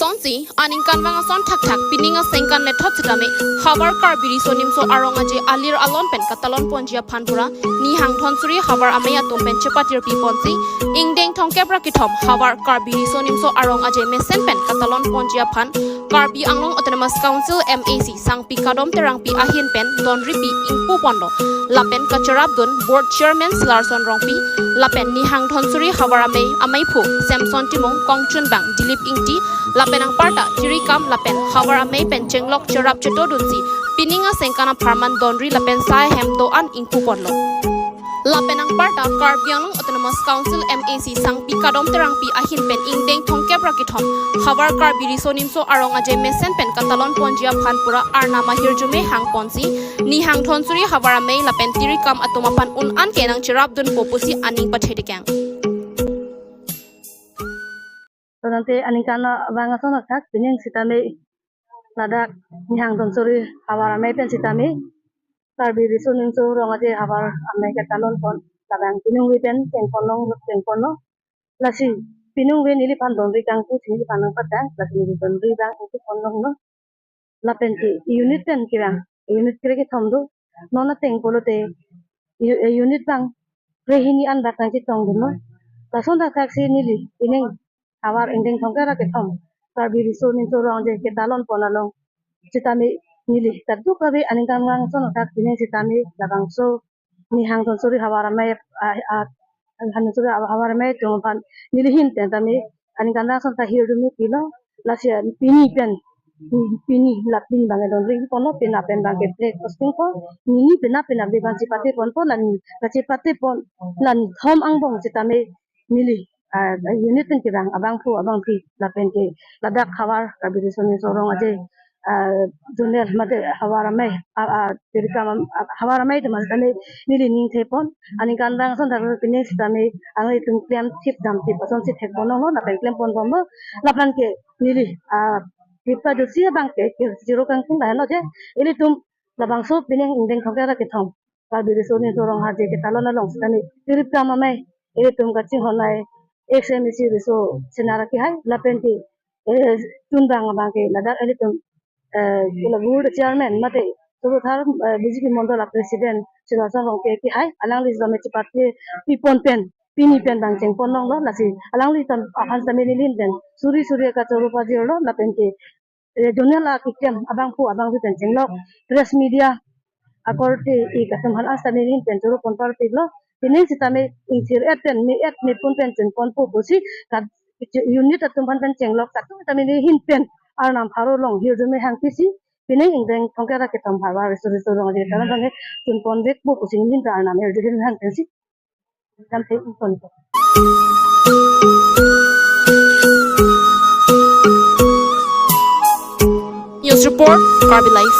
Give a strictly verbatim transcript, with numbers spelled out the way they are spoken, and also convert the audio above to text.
Tonsi, aningkanvang ason thakthak, pining asengkan lethot sitame, havar Karbi Riso Nimso Arong Aje alir alon pen katalon ponji aphan pura, Nihang Dhonsuri Havar Amei atum pen chepatirpi ponsi, ingdeng thomkep ra kethom, havar Karbi Riso Nimso Arong Aje mesen pen katalon ponji aphan, Karbi Anglong Autonomous Council M A C Sangpi Kadom Terangpi ahin pen donripi ingpu ponlo. Lapen kacherapdun Board Chairman Silarson Rongpi, lapen Nihang Dhonsuri Havar Amei, Ameiphu Samson Timung, kongchunbang Dilip Ingti, lapen anparta tirikam lapen Havar Amei pen chenglok cherap chetodunsi, pining asengkan apharman donri lapen sai hem do-an ingpu ponlo. Lapen anparta Karbi Anglong Autonomous Council M A C Sangpi Kadom Terangpi ahin pen ingdeng thomkep ra kethom, havar Karbi Riso Nimso Arong Aje mesen pen katalon ponji aphan pura arnam ahirjume hang ponsi, Nihang Dhonsuri Havar Amei lapen tirikam atum aphan un-an ke nangcherapdunpo pusi aning pathedekang. Tangte aningkanvang ason thakthak, pining sitame ladak Nihang Dhonsuri Havar Amei pen sitame, Karbi Riso Nimso Arong Aje Havar Amei katalon pon, labang piningve pen chengponlong, chengponlo. Lasi piningve neliphan donri kangpu si neliphan nangpatang, lasi neli donri abang ingpu ponlonglo. Lapen ke unit pen kevang, unit kre kethom do. Non ateng pulote u-, eh, unit abang kre hini an bak nangchetongdunlo. Lason thakthak si neli pining havar ingdeng thomkep ra kethom, Karbi Riso Nimso Arong Aje katalon pon along sitame neli kadokave aningkanvang ason thakthak, pining sitame labangso Nihang Dhonsuri Havar Amei, ah, ah, Nihang Dhonsuri Havar Amei atum aphan neli ahin pen tame aningkanvang ason ta hirjume pilo. Lasi pini pen, pini la pini abang donri ponlo, pini pen abang ke flag hosting po, pini pen, pini abang chepate ponpo, la ni, la chepate pon, la ni thom angbong sitame neli, ah, unit pen kevang abangphu abangphi lapen ke ladak havar Karbi Riso Nimso Arong Aje, ah, zonal mate Havar Amei, ah, ah, tirikam am-, ah, Havar Amei atum aphan sitame neli ning thepon, aningkanvang ason thakthak pining sitame nanglitum klemthip damthip asonsi thekponlonglo, lapen klempon bomlo, lapen ke neli, ah, kipa jutsi abang ke, ke zero kangtung lahenlo je, ilitum labangso pining ingdeng thomkep ra kethom Karbi Riso Nimso Arong Aje katalon along sitame tirikam amei, ilitum kachinghon ai, ex M A C riso Senar akehai, lapen ke, eh, chunbang abang ke ladak ilitum, eh, kila board chairman mate Soruthar, eh, B J P mondol a president Silarson Rongpi akehai, alangli sitame chepate pipon pen, pini pen abang chengponlonglo, lasi alangli atum aphan sitame neli ahin pen suri suri kachoro pajirlo, lapen ke, eh, zonal akeklem abangphu abangphi pen chenglok, press media akorte ik atum aphan sitame neli ahin pen choro pon parpiklo, pining sitame ingthir-et pen, me-et mepun pen chengponpo pusi, kat unit atum aphan pen chenglok, kat sitame neli ahin pen arnam pharo along hirjume hang pisi, pining ingdeng thomkep ra kethom havar Riso Nimso Arong Aje katalon abang ke chengponvekpo pusi neli ahin pen arnam hirjume hang pensi. News report, Karbi Live.